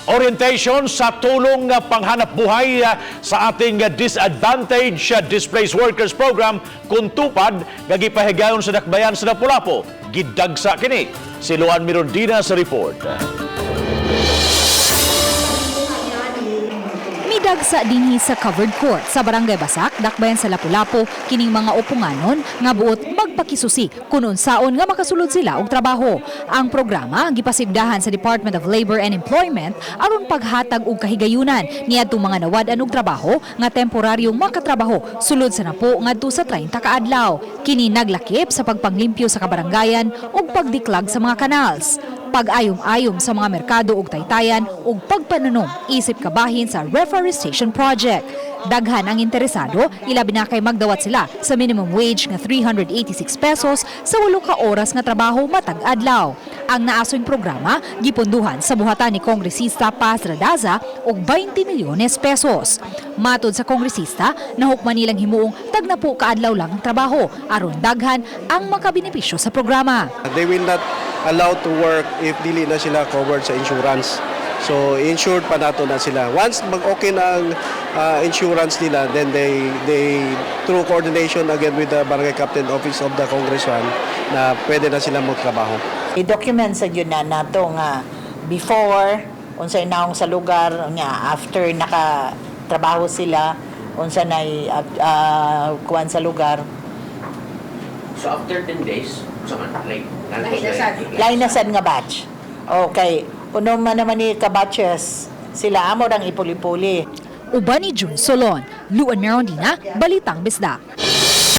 Orientation sa tulong nga panghanap buhay sa ating Disadvantaged Displaced Workers Program kung TUPAD nga gipahigayon sa dakbayan sa Lapu-Lapu. Gidagsa kini. Si Luan Mirondina sa report. Midagsa dinhi sa covered court sa Barangay Basak, Dakbayan sa Lapu-Lapu, kining mga upunganon nga buot magpakisusi kung unsaon nga makasulod sila og trabaho. Ang programa gipasibdahan sa Department of Labor and Employment aron paghatag og kahigayunan niadtong mga nawad-an og trabaho nga temporaryong makatrabaho sulod sa napo ngadto sa 30 ka adlaw. Kini naglakip sa pagpanglimpyo sa kabaranggayan ug pagdiklag sa mga canals, pag-ayom-ayom sa mga merkado ug taytayan ug pagpananom isip kabahin sa reforestation project. Daghan ang interesado, ilabi na kay magdawat sila sa minimum wage nga 386 pesos sa 8 ka oras nga trabaho matag adlaw. Ang naasoy programa giponduhan sa buhatan ni Kongresista Paz Radaza og 20 milyones pesos. Matod sa kongresista, nahukman nilang himuong tagnapo ka adlaw lang ang trabaho aron daghan ang makabenepisyo sa programa. They will not allowed to work if dili na sila covered sa insurance. So insured pa nato na sila. Once mag-okay na ang insurance nila, then they through coordination again with the barangay captain, office of the congressman, na pwede na sila magtrabaho. I-document sa yun na nato nga before, unsay naong sa lugar nga after nakatrabaho sila, unsa nay kuan sa lugar. So after 10 days, so man, like, Lain na sad nga batch. Okay, uno man naman ni ka batches sila, amo rang ipuli-puli. Uban ni June Solon, Luan Merondina, Balitang Bisdak.